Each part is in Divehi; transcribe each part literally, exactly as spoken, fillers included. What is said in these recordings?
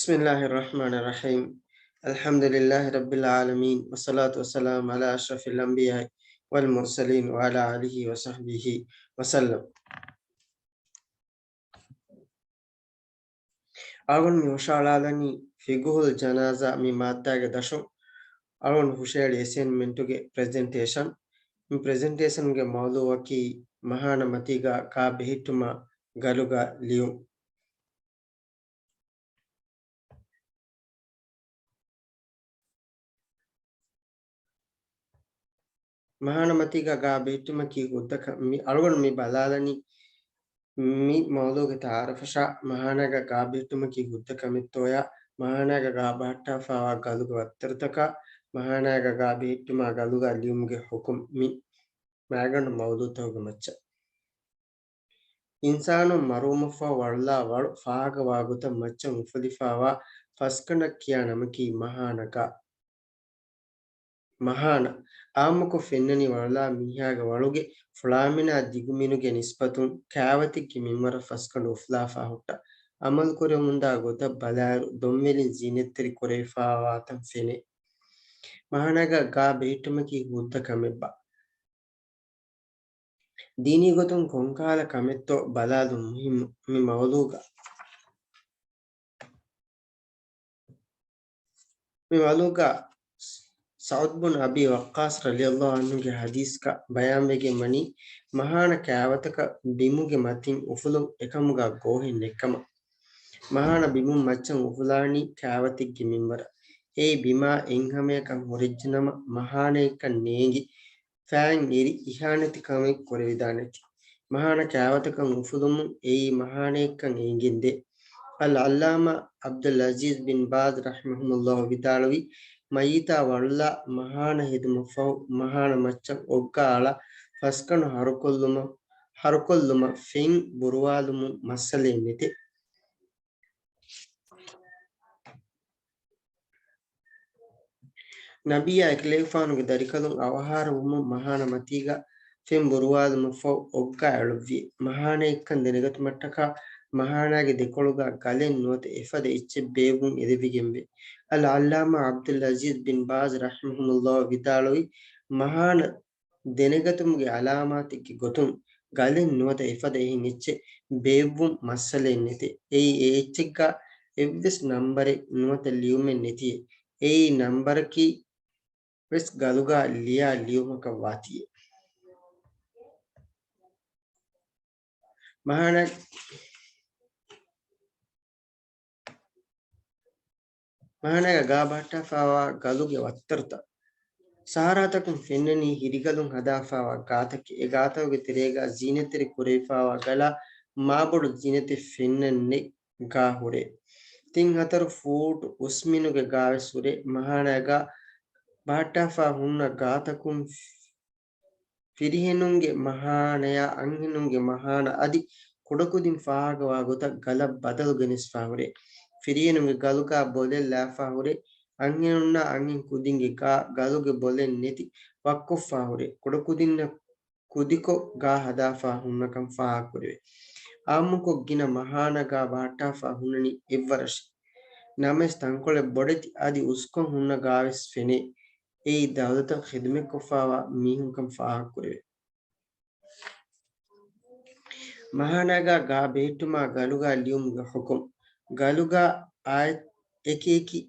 بسم الله الرحمن الرحيم. الحمد لله رب العالمين، والصلاة والسلام على أشرف الأنبياء والمرسلين وعلى آله وصحبه وسلم. އަޅުގަނޑު މި ހުށައަޅާލަނީ ފިޤުހުލް ޖަނާޒާ މި މާއްދާގެ ދަށުން. އަޅުގަނޑު ހުށައެޅި އެސައިންމެންޓުގެ ޕްރެޒެންޓޭޝަން. މި ޕްރެޒެންޓޭޝަންގެ މައުޟޫޢަކީ މަހާނަ މަތީގަ ގާ ބެހެއްޓުމާ ގަލުގަ ލިޔުން. މަހާނަ މަތީގަ ގާ ބެހެއްޓުމަކީ ހުއްދަ ކަ-، މި އަޅުގަނޑު މި ބަލާލަނީ މި މައުޟޫޢުގެ ތަޢާރަފަށާ. މަހާނާގަ ގާ ބެހެއްޓުމަކީ ހުއްދަ ކަމެއްތޯޔާ، މަހާނާގަ ގާ ބަހައްޓާފައިވާ ގަލުގެ ވައްތަރުތަކާ، މަހާނާގަ ގާ ބެހެއްޓުމާ ގަލުގަ ލިޔުމުގެ ޙުކުމް މި މައިގަނޑު މައުޟޫޢުތަކުގެ މައްޗަށް. އިންސާނުން މަރުވުމަށްފަހު ވަޅުލާ ވަޅު ފާހަގަވާ ގޮތަށް މައްޗަށް އުފުލިފައިވާ ފަސްގަނޑަށް ކިޔާ ނަމަކީ މަހާނަ ގާ. މަހާނަ އާއްމުކޮށް ފެންނަނީ ވަޅުލާ މީހާގެ ވަޅުގެ ފުޅާމިނާ ދިގުމިނުގެ ނިސްބަތުން ކާވަތެއްގެ މިންވަރަށް ފަސްގަނޑު އުފުލާފާ ހުއްޓަ. އަމަލުކުރެވެމުންދާ ގޮތަށް ބަލާއިރު ދޮންވެލިން ޒީނަތްތެރި ކުރެވިފާވާތަން ފެނޭ. މަހާނާގަ ގާ ބެހެއްޓުމަކީ ހުއްދަ ކަމެއްބާ؟ ދީނީ ގޮތުން ކޮންކަހަލަ ކަމެއްތޯ ބަލާލުން މުހިއްމު މި މައުޟޫޢުގަ. މި މައުޟޫޢުގަ ސަޢުދު ބުން އަބީ ވައްޤާޞް ރަޟިޔަﷲ ޢަންހުގެ ޙަދީޘްގަ ބަޔާންވެގެން ވަނީ، މަހާނަ ކާވަތަކަށް ބިމުގެ މަތިން އުފުލުން އެކަމުގަ ގޯހެއް ނެއްކަމަށް. މަހާނަ ބިމުން މައްޗަށް އުފުލާނީ ކާވަތެއްގެ މިންވަރަށް. އެއީ ބިމާ އެއްހަމަޔަކަށް ހުރެއްޖެނަމަ، މަހާނައެއްކަން ނޭނގި، ފައިން އެރި އިހާނެތި ކަމެއް ކުރެވިދާނެތީ. މަހާނަ ކާވަތަކަށް އުފުލުމުން އެއީ މަހާނައެއްކަން އެނގެންދޭ. އަލްޢައްލާމާ ޢަބްދުލް ޢަޒީޒް ބިން ބާޒް ރަޙިމަހުމުﷲ ވިދާޅުވީ، މައްޔިތާ ވަޅުލާ މަހާނަ ހެދުމަށްފަހު މަހާނަ މައްޗަށް އޮއްގާ އަޅާ ފަސްގަނޑު ހަރުކޮށްލުމަށް، ހަރުކޮށްލުމަށް ފެން ބުރުވާލުމުން މައްސަލައެއް ނެތޭ. ނަބިއްޔާ އެކަލޭގެފާނުގެ ދަރިކަލުން އަވަހާރަވުމުން މަހާނަ މަތީގަ ފެން ބުރުވާލުމަށްފަހު އޮއްގާ އެޅުއްވި. މަހާނައެއްކަން ދެނެގަތުމަށްޓަކާ މަހާނާގެ ދެކޮޅުގަ ގަލެއް ނުވަތަ އެފަދަ އެއްޗެއް ބޭއްވުން އެދެވިގެންވޭ. އަލްޢައްލާމާ ޢަބްދުލް ޢަޒީޒް ބިން ބާޒް ރަޙިމަހުމުﷲ ވިދާޅުވީ، މަހާނަ ދެނެގަތުމުގެ އަލާމާތެއްގެ ގޮތުން ގަލެއް ނުވަތަ އެފަދަ އެހެން އެއްޗެއް ބޭއްވުން މައްސަލައެއް ނެތޭ. އެއީ އެ އެއްޗެއްގަ އެއްވެސް ނަންބަރެއް ނުވަތަ ލިޔުމެއް ނެތިއޭ. އެއީ ނަންބަރަކީ ވެސް ގަލުގަ ލިޔާ ލިޔުމަކަށް ވާތީއޭ. މަހާނަ މަހާނާގަ ގާ ބަހައްޓާފާވާ ގަލުގެ ވައްތަރުތައް. ސަހަރާތަކުން ފެންނަނީ ހިރިގަލުން ހަދާފާވާ ގާތަކެއް. އެ ގާތަކުގެ ތެރޭގަ ޒީނަތްތެރި ކުރެވިފާވާ ގަލާ މާބޮޑު ޒީނަތެއް ފެންނަން ނެތް ގާ ހުރޭ. ތިން ހަތަރު ފޫޓު އުސްމިނުގެ ގާވެސް ހުރޭ. މަހާނާގަ ބަހައްޓާފާ ހުންނަ ގާތަކުން ފިރިހެނުންގެ މަހާނަޔާ އަންހެނުންގެ މަހާނަ އަދި ކުޑަކުދިން ފާހަގަވާ ގޮތަށް ގަލަށް ބަދަލު ގެނެސްފާ ހުރޭ. ފިރިހެނުންގެ ގަލުގަ ބޮލެއް ލާފާ ހުރޭ. އަންހެނުންނާ އަންހެން ކުދިންގެ ގާ ގަލުގެ ބޮލެއް ނެތި ވައްކޮށްފާ ހުރޭ. ކުޑަކުދިންނަށް ކުދިކޮށް ގާ ހަދާފާ ހުންނަކަން ފާހަގަކުރެވޭ. އާއްމުކޮށް ގިނަ މަހާނަ ގާ ބަހައްޓާފާ ހުންނަނީ އެއްވަރަށޭ. ނަމަވެސް ތަންކޮޅެއް ބޮޑެތި އަދި އުސްކޮށް ހުންނަ ގާވެސް ފެނޭ. އެއީ ދައުލަތަށް ޚިދުމަތްކޮށްފާވާ މީހުންކަން ފާހަގަކުރެވޭ. މަހާނާގާ ގާ ބެހެއްޓުމާ ގަލުގާ ލިޔުމުގެ ޙުކުމް. ގަލުގާ އާއެއް އެކިއެކި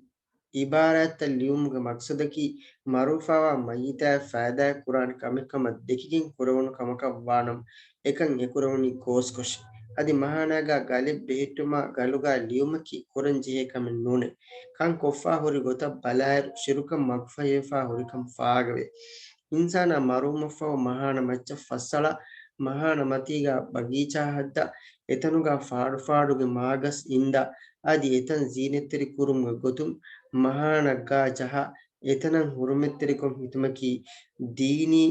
އިބާރާތްތައް ލިޔުމުގެ މަޤްޞަދަކީ މަރުވެފާވާ މައްޔިތާއަށް ފައިދާއެއް ކުރާނެ ކަމެއް ކަމަށް ދެކިގެން ކުރެވުނު ކަމަކަށް ވާނަމަ، އެކަން އެކުރެވުނީ ގޯސްކޮށި. އަދި މަހާނާގާ ގަލެއް ބެހެއްޓުމާ ގަލުގާ ލިޔުމަކީ ކުރަން ޖެހޭ ކަމެއް ނޫނޭ. ކަން ކޮށްފާ ހުރި ގޮތަށް ބަލާއިރު، ޝިރުކަން މަގުފަހިވެފާ ހުރިކަން ފާހަގަވޭ. އިންސާނާ މަރުވުމަށްފަހު މަހާނަ މައްޗަށް ފައްސަޅާ، މަހާނަ މަތީގާ ބަގީޗާ ހައްދާ، އެތަނުގާ ފާޑުފާޑުގެ މާގަސް އިންދާ، އަދި އެތަން ޒީނަތްތެރި ކުރުމުގެ ގޮތުން މަހާނަ ގާ ޖަހާ، އެތަނަށް ހުރުމަތްތެރިކޮށް ހިތުމަކީ ދީނީ،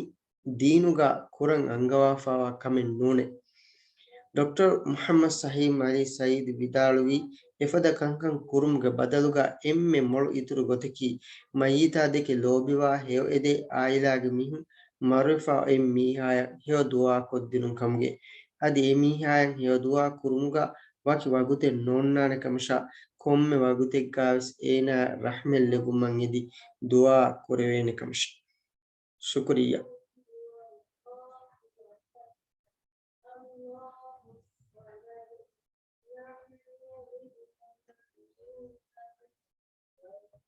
ދީނުގާ ކުރަން އަންގަވާފާވާ ކަމެއް ނޫނޭ. ޑޮކްޓަރ މުޙައްމަދު ސަހީމް އަލީ ސައީދު ވިދާޅުވީ، އެފަދަ ކަންކަން ކުރުމުގެ ބަދަލުގަ އެންމެ މޮޅު އިތުރު ގޮތަކީ، މައްޔިތާ ދެކެ ލޯބިވާ ހެޔޮއެދޭ އާއިލާގެ މީހުން މަރުވެފާ އޮތް މީހާޔަށް ހެޔޮ ދުޢާ ކޮށްދިނުން ކަމުގެ. އަދި އެ މީހާޔަށް ހެޔޮ ދުޢާ ކުރުމުގަ ވަކި ވަގުތެއް ނޯންނާނެ ކަމަށާ، ކޮންމެ ވަގުތެއްގާވެސް އޭނާ ރަޙްމެއް ލެއްވުމަށް އެދި ދުޢާ ކުރެވޭނެ ކަމަށެ. ޝުކުރިއްޔާ.